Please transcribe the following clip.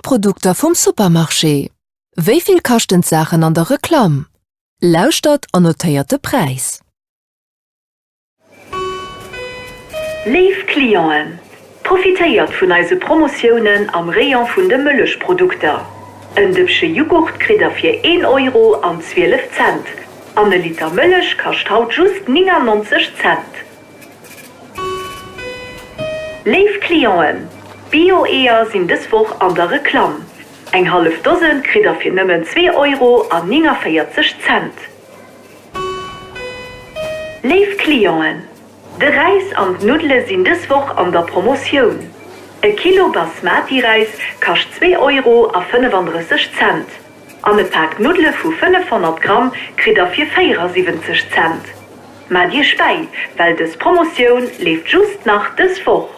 d'Produkter vum Supermarché. Wéi vill kaschten d'Saachen an der Reklamm? Lauschtert an notéiert de Präis. Léif Clienten, profitéiert vun eise Promotiounen am Rayon vun de Mëllechprodukter. En Dëppche Jughurt kritt der fir een Euro an 12 Cent an e Liter Mëllech kascht haut just 99 Cent. Léif Clienten, Bio-Eeër sinn dës Woch an der Reklamm. Eng hallef Dosen kritt der fir nëmmen zwee Euro an 49 Cent. Léif Clienten, de Räis an d'Nuddele sinn dës Woch an der Promotioun. E Kilo Basmati-Räis kascht zwee Euro a 35 Cent an e Pak Nuddele vu 500 Gramm kritt der fir 74 Cent. Maacht Iech bäi, well dës Promotioun leeft just nach dës Woch.